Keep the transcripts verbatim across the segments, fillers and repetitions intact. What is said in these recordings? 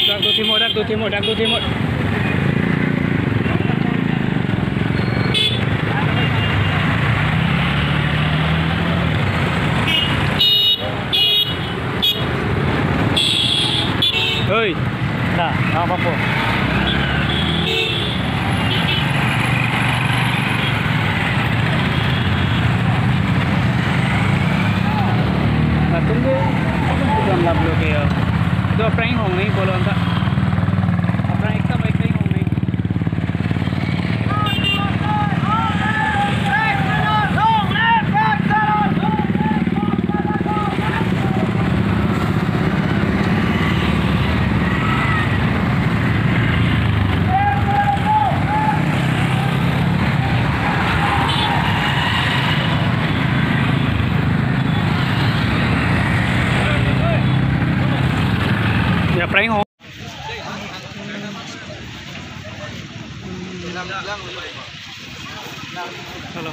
Dak do timo, dak do timo, dak do timo. Hei. Nah, apa po? Latum ke, latum ke gamla bloke ya. Itu aphrang hong nai bolon ta. Aphrang ekta baik nai hong nai. Ya, prank ho. Hello.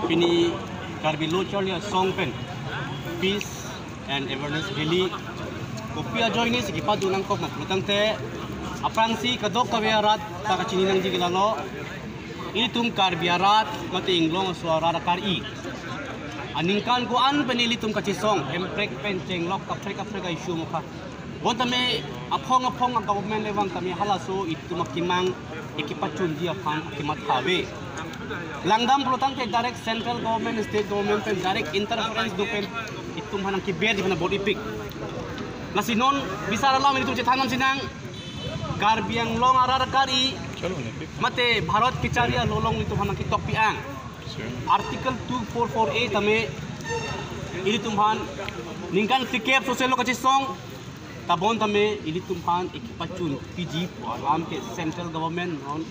Pini Karbi Lo Charli Asong pen peace and awareness rally kopi ajoine si kepado nangkok ma pulotangte, aphrangsi kadokave arat ta kachini nangji ke lalo, ilitum Karbi arat mate inglong aso arat akari aningkan ko-an pen ilitum kachesong, hemprek pen chenglok kaprek kaprek a-issue mokha. Bonta me aphong aphong a-government le vang tame halaso itum akemang ikepachunji aphan kematha ave. Langdam pulotangte direct central government, state government pen direct interference do pen itum aphan nangkeber di aphan bor-ipik. Lasi non bisar alam itum chethan nam sinang, Karbi Anglong arat akari mate Bharat kachari along itum aphan nangketokpi ang. Article two four four A tame ilitum aphan ningkan phlikep soselo kachesong, ta bonta me ilitum aphan ikepachunpiji pu alam ke central government non,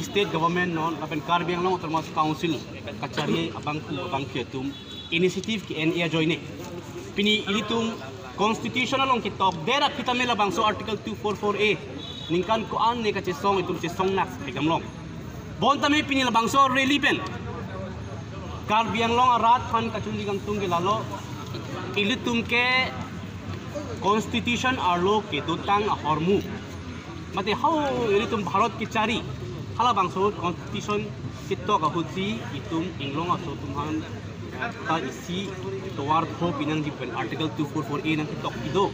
state government non, lapen Karbi Anglong Autonomous Council kachari abangphu abangphi atum initiative ke-en ajoine. Pini ilitum constitution along ketok der aphi tame labangso article two four four A ningkan ko-an ne kachesong itum chesong nak pekam long. Bonta me pini labangso rally pen Karbi Anglong arat aphan kachunji kangtung ke lalo, ilitum ke constitution arlo kedotang ahormu, mate hau ilitum Bharat kachari halabangso constitution ketok ahutsi itum inglong aso atum aphan ta isi tovar tho pinangji pen article two four four A nangketok kedo.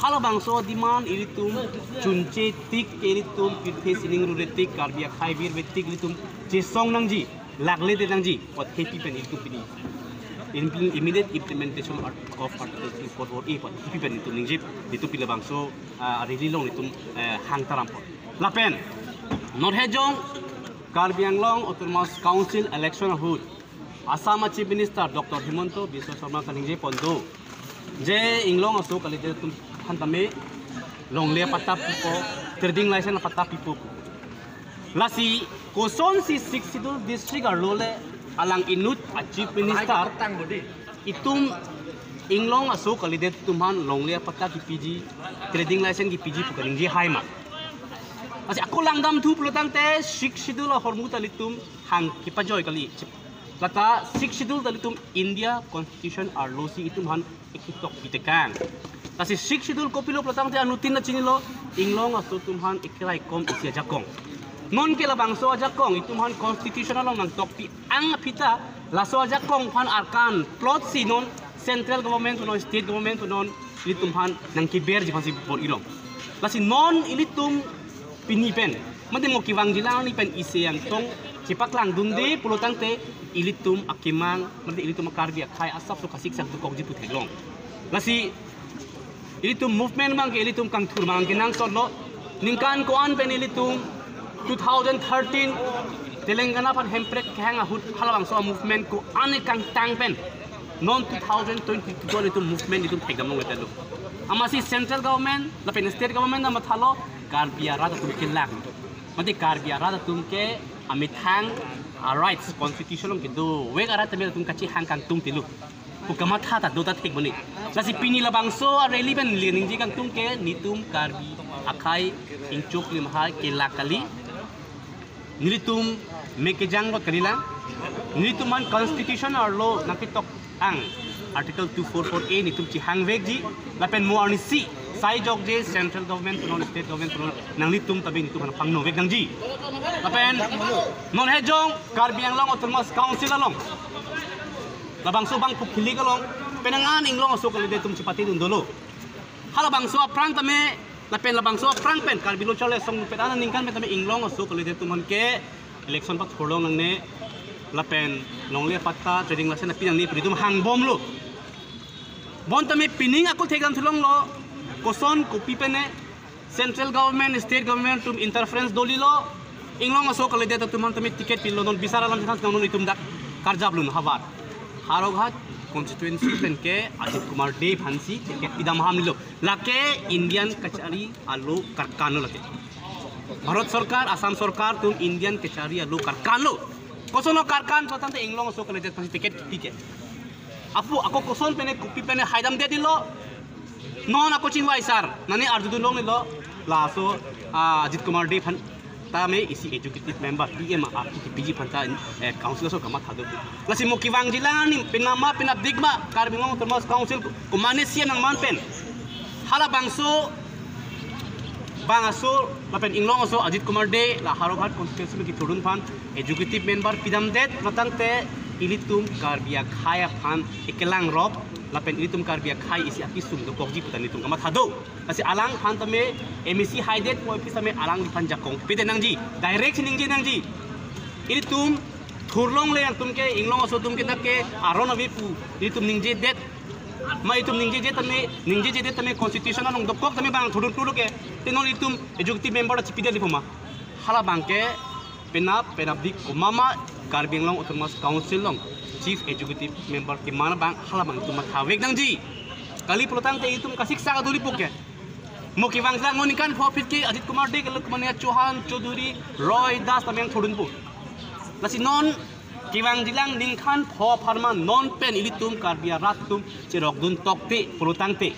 Halabangso demand ilitum chunche tik ke ilitum pirthe sining rure tik Karbi akhai birve tik ilitum chesong nangji, lakle de nangji, ot hepi pen ilitum pini impl-, immediate implementation art-, of article two four four A ot hepi pen ilitum ningje, ilitum pini labangso, ah, rally along ilitum, eh, hang taram po. Lapen non hejong Karbi Anglong Autonomous Council election ahut Assam a Chief Minister Doctor Himanta Biswa Sarma kaningje pon do, je inglong aso kalidet atum aphan tame longle apatta pipo, trading license apatta pipo. Lasi kosonsi Sixth Schedule district arlo le alang inut a Chief Minister itum inglong aso kalidet atum aphan longle apatta kepiji, trading license kepiji pu kaningje hai ma? Lasi ako langdamthu pulotangte Sixth Schedule ahormu ta ilitum hang kepajoi kali. Lata Sixth Schedule ta ilitum India Constitution arlosi itum aphan eketok pitekang. Lasi Sixth Schedule kopilo pulotangte anuttin ta chinilo, Inglong aso atum aphan ekeraikom isi ajakong. Non ke labangso ajakong itum aphan Constitution along nangtokpi ang aphi ta, laso ajakong aphan arkan plotsi non central government punon, state government punon, ilitum aphan nangkeberji aphansi bor-ilong. Lasi non ilitum pini pen, mate mo kevangjilang arni pen isi angtong chepaklangdunde pulotangte ilitum akemang, mate ilitum a-Karbi akhai asapso kasiksak dokokji pu theklong. Lasi ilitum movement abang ke ilitum kangthur abang kenangsotlo. Ningkan ko-an pen ilitum two thousand thirteen Telangana aphan hemprek kehang ahut halabangso movement ko-an kangtang pen non two thousand twenty-two ilitum movement ilitum thekdamlongledetlo. Amatsi central government lapen state government ta mathalo Karbi arat atum kelak, mate Karbi arat atum ke amethang, a-rights, constitution along kedovek arat tame atum kachehang kangtung tilo pu kamatha ta do ta thek boni. Lasi pini labangso a-rally pen le ningje kangtung ke netum Karbi akhai ingchuk limhai kelak kali. Nelitum me kejang rot kalilang. Nelitum aphan Constitution arlo nangketok ang Article two four four A netum chehangvekji. Lapen mo arnisi sai jokje central government punon, state government punon, nanglitum ta bi netum aphan pangnovek nangji. Lapen non hejong Karbi Anglong Autonomous Council along, labangso bangphu phili along, penang an Inglong aso kalidet atum chepatedun dolo. Halabangso aphrang tame, lapen labangso aphrang pen Karbi Lo Charli Asong pet an aningkan pen tame Inglong aso kalidet atum aphan ke election pathurlong nangne, lapen longle apatta trading license pi nangne pu netum hangbomlo. Bon tame pining ako thekdam thulonglo, koson kopi pen ne central government, state government atum interference dolilo, Inglong aso kalidet atum aphan tame ticket pilo, non bisar alam than non itum dak karjap lun havar. Howraghat constituency pen ke Ajit Kumar Dey aphansi ticket pidam hamlo. Lake Indian kachari alo karkanlo lake. Bharat Sorkar, Assam Sorkar atum Indian kachari alo karkanlo. Koson lo karkan pulotangte Inglong aso kalidet aphansi ticket pi ke. Apu ako koson pen ne kopi pen ne haidamdetlo. Non ako chingvai sar, nani arjudunlonglelo, laso, ah, Ajit Kumar Dey aphan tame isi executive member, P M a, a, P G aphan ta, eh, council aso kamatha do. Lasi mo kevangjilang arni penap ma penapdik ma Karbi Anglong Autonomous Council ko-, komane C M nangman pen. Halabangso bang aso lapen Inglong aso Ajit Kumar Dey la Howraghat constituency pen kethurdun aphan executive member pidamdet pulotangte ilitum Karbi akhai aphan ekelangrop lapen ilitum Karbi akhai isi akesung dokokji pu ta netum kamatha do. Lasi alangphan tame M A C haidet mo office tame alangliphan jakong pede nangji, direct si ningje nangji. Ilitum thurlongle atum ke, Inglong aso atum ke dak ke aron ave pu ilitum ningjedet. Ma itum ningjeje tame, ningjejedet tame constitution along dokok tame bang thurdun pulo ke, te non itum executive member ta chepidetji pu ma? Halabang ke penap penapdik komat ma Karbi Anglong Autonomous Council along chief executive member keman abang halabang itum mathavek nangji. Kali pulotangte itum kasiksak aduri pu ke. Mo kevangjilang, non ningkan pho aphi ke Ajit Kumar Dey ke Lokmanya Chauhan, Chaudhary, Roy, Das tame nangthurdunpo. Lasi non kevangjilang ningkan pho apharman non pen ilitum Karbi arat atum cherokdun tokte pulotangte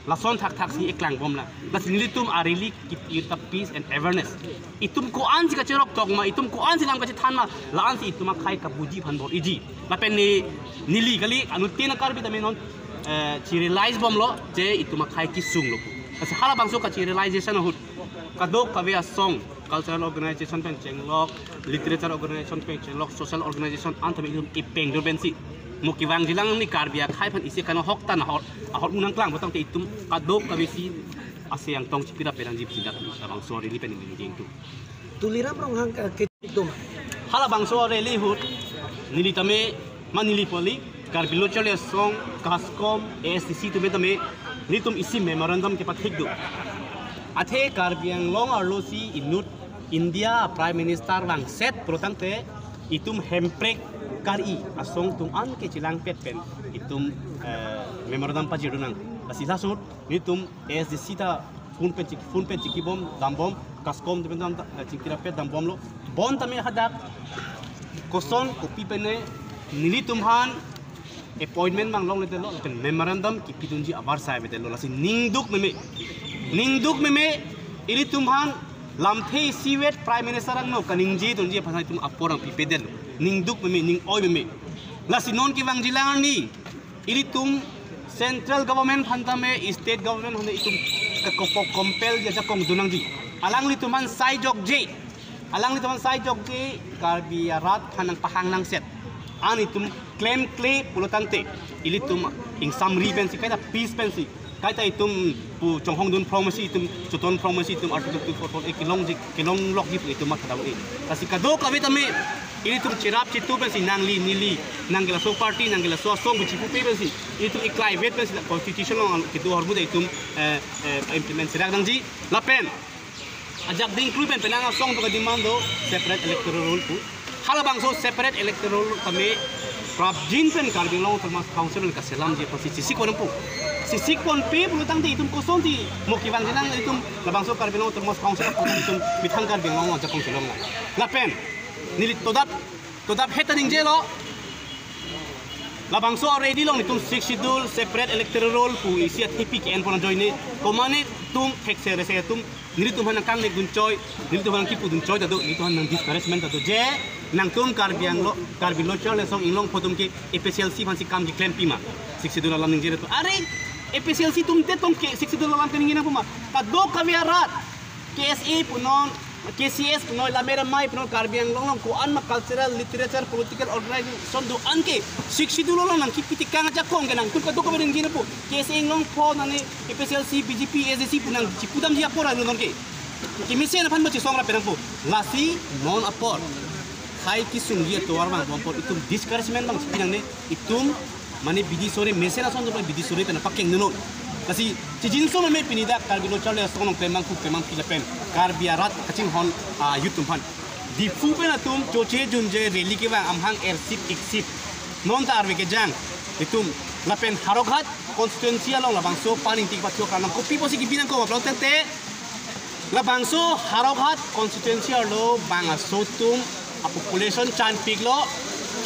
lason thakthaksi eklangbomlang. Lasi nelitum a-rally kip-ir ta peace and awareness. Itum ko-ansi kacherok tok ma, itum ko-ansi lam kachethan ma, la-ansi itum akhai kabuji aphan bor-iji. Lapen ne neli kali, anuttin a-Karbi tame non, eh, che-realize bomlo je itum akhai kesunglo pu. Lasi halabangso kache-realization ahut kadokave asong, cultural organization pen chenglok, literature organization pen chenglok, social organization an tame itum ipeng dur pensi mo kevangjilang ni Karbi akhai aphan isi kana hok tan ahor ahor unang klang pulotangte itum kadokavesi ase angtong chipira penang jip sidak labangso rally pen neli jengtu. Tuliram Ronghang ke, ke itum. Halabangso rally ahut neli tame, ma neli poli, Karbi Lo Charli Asong, KASCOM, A S D C atum tame, nelitum isi memorandum kepathik do. Athe Karbi Anglong arlosi inut India Prime Minister vangset pulotangte itum hemprek kari asong atum an ke chelangpet pen itum, eh, memorandum pajirdunang. Lasi laso ahut nelitum A S D C ta phone pen chik-, phone pen chikibom dambom, KASCOM atum pen dam, eh, chingkirapet dambomlo. Bon tame hadak koson kopi pen ne nelitum aphan appointment bang longledetlo, lapen memorandum kipidunji avarsai avedetlo. Lasi ningduk meme, ningduk meme, ilitum aphan lamthe isivet Prime Minister angno kaningjedunji aphan itum apor nangpipedetlo. ningduk meme, ning-oi meme. Lasi non kevangjilang arni, ilitum central government aphan tame, state government aphan itum ke kopo compel dia jakong dunangji. Alanglitum aphan sai jokje. Alanglitum aphan sai jokje, Karbi arat aphan nangpahang nangset. An itum klemkle pulotangte, ilitum ingsamri pensi, kaita peace pensi, kaita itum pu chonghong dun phrong masi, itum choton phrong masi, itum Article two four four A kelongji, kelong lokji pu itum matha dam-e. Lasi kadokave tame, ilitum cherap chitu pensi, nangli neli, nangke laso party, nangke laso asong pu chipupe pensi, ilitum iklai vet pensi, constitution along kedo ahormu ta itum, eh, eh, implement serak nangji. Lapen ajak dingklui pen penang asong pu kedemand do separate electoral roll pu. Halabangso separate electoral roll tame prapjin pen Karbi Anglong Autonomous Council kaselamji aphansi chesik ponpo. Chesik ponpe pulotangte itum kosonsi mo kevangjilang, itum labangso Karbi Anglong Autonomous Council aphan itum methang Karbi Anglong ajakong chelong la. Lapen neli todap, todap heta ningjelo. Labangso already long itum Sixth Schedule separate electoral roll pu isi athepi ke-en pon ajoine, komatne itum thekse rese itum, nelitum aphan nangkangnek dunchoi, nelitum aphan nangkipu dunchoi ta do, nelitum aphan nang discouragement ta do. Je nangtum Karbi Anglong, Karbi Lo Charli Asong Inglongpo atum ke A P H L C aphansi kam keklem pima? Sixth Schedule alam ningje to. Are, A P H L C atum te tong ke Sixth Schedule alam keningje nangpo ma? Kadokave arat, K S A punon, K C S punon, Lammet Amei punon, Karbi Anglong along ko-an ma cultural, literature, political organization do-an ke Sixth Schedule along nangkipi tekang ajakong ke nangtum kadokave ningje nangpo. K S A Inglongpo, nani A P H L C, B J P, A S D C pu nangchipudamji apor anu non ke. Kemesen aphan ma chesong rap nangpo. Lasi non apor, hai kesungji atovar vangbom apor itum discouragement abang chipi nangne, itum mane bidi sore, mesen ason atum bidi sore pen pakeng dunnon. Lasi chijinso meme pini dak Karbi Lo Charli Asong along klembang pu klembang pi lapen Karbi arat kachinghon a-youth atum aphan. Diphu pen atum choche junje rally kevang, amahang ersip iksip. Non ta arve kejang itum lapen Howraghat constituency along labangso paning tik pathiok ranam kopi pusi kebi nangkok ma pulotangte, labangso Howraghat constituency arlo bang aso atum a-population chanpiklo.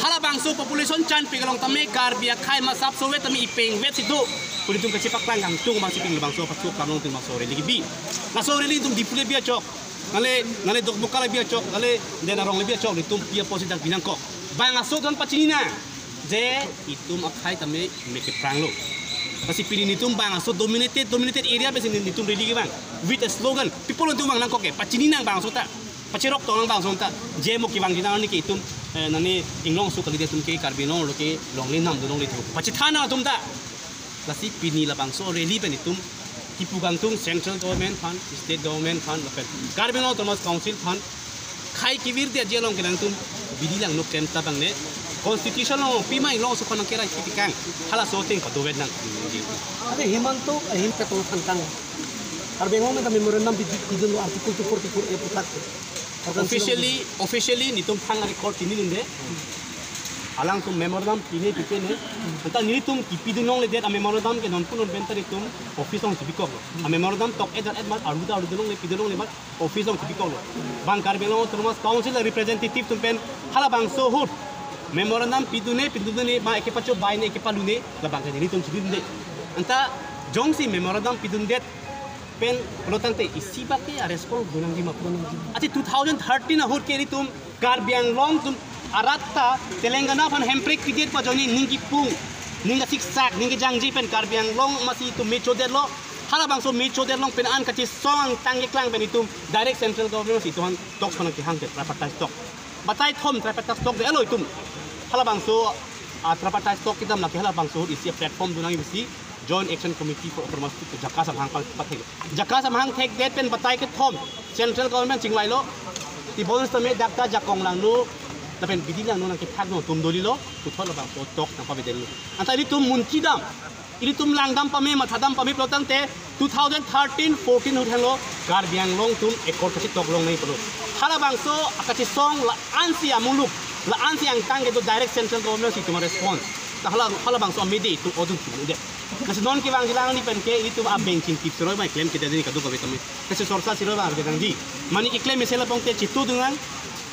Halabangso population chanpik along tame Karbi akhei ma sapso vet tame ipeng vet si do. Pu nelitum kachepaklang kangtung abangsi pini labangso pathiok ranam itum bangso rally kebi. Laso rally itum Diphu le bi achok, nale, nale Dokmoka le bi achok, nale Denarong le bi achok, nelitum pi apotsi dak bi nangkok. Bang aso atum pachini nang. Je itum akhei tame me kepranglo. Lasi pini nelitum bang aso dominated, dominated area pensi nelitum rally kevang with a slogan. People atum vang nangkok ke, pachini nang bang aso ta, pacherok tong nang bang aso ta. Je mo kevangji nang arni ke itum, eh, nani inglong aso kalidet atum ke Karbi Anglong arlo ke longle nam do longle thu. Pachethan nang atum ta. Lasi pini labangso rally pen itum kipu kangtung central government aphan, state government aphan, lapen Karbi Anglong Autonomous Council aphan, khei kevirdet ji along ke nangtum bidi langno klem ta bangne, constitution along pima inglong aso aphan nangkerai kitikang, halaso ateng padovet nang. Ante Himanta, eh, Himanta tong thangkang. Karbi Anglong nang memorandum bidi pidun lo Article two forty-four A puthak. Officially, officially nelitum thang record pini dunde. Alangtum memorandum pine pipine. Anta nelitum kipidun longledet a-memorandum ke nonpu non pen ta nelitum office along chibikoklo. A-memorandum tok ejar et mat arlu ta arlu dun longle, pidun longle mat office along chibikoklo. Bang Karbi Anglong Autonomous Council representative atum pen halabangso ahut memorandum pidunne, pidunne, ma eke pachobai ne, eke palune, labang ke nelitum chidunde. Anta jongsi memorandum pidundet pen pulotangte isi bak ke a-response dun nangji ma pu nangji. Ante two thousand thirteen ahut ke nelitum Karbi Anglong atum arat ta Telangana aphan hemprek pidet pu ajoine ning kipung, ning kasiksak, ning kejangji pen Karbi Anglong amatsi itum me chodetlo. Halabangso me chodet along pen an kachesong angtang keklang pen itum direct central government si itum aphan talks aphan kehang ke tripartite talk. Batai thom tripartite talk detlo itum. Halabangso, ah, tripartite talk kedam lake halabangso isi platform dun nangji pusi Joint Action Committee for Autonomous State JACAS amahang pa-, pathek. JACAS amahang thekdet pen batai kethom central government chingvailo. Tebonta me dak ta jakong langno lapen bidi langno nangkethakno atum dolilo, puthot labangso talk nangpavedetlo. Anta ilitum munchidam, ilitum langdam pame, mathadam pame pulotangte two thousand thirteen fourteen ahut henlo Karbi Anglong atum accord kachetok longle pulo. Halabangso akachesong la-ansi amuluk, la-ansi angtang kedo direct central government si itum response. Ta hala, halabangso amede itum odun chimide. Lasi non kevangjilang arni pen ke itum abeng chingtip siroi mai klemkledet ni kadokave tame. Kachesorsa siroi mai arve dangji. Mane keklem mesen lapong te chitu dun nang,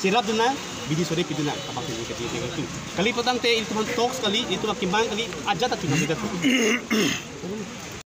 cherap dun nang, bidi sore pidun nang, abang sini kati kati tu. Kali pulotangte itum aphan talks kali, itum akimang kali, ajat atu nang ajat.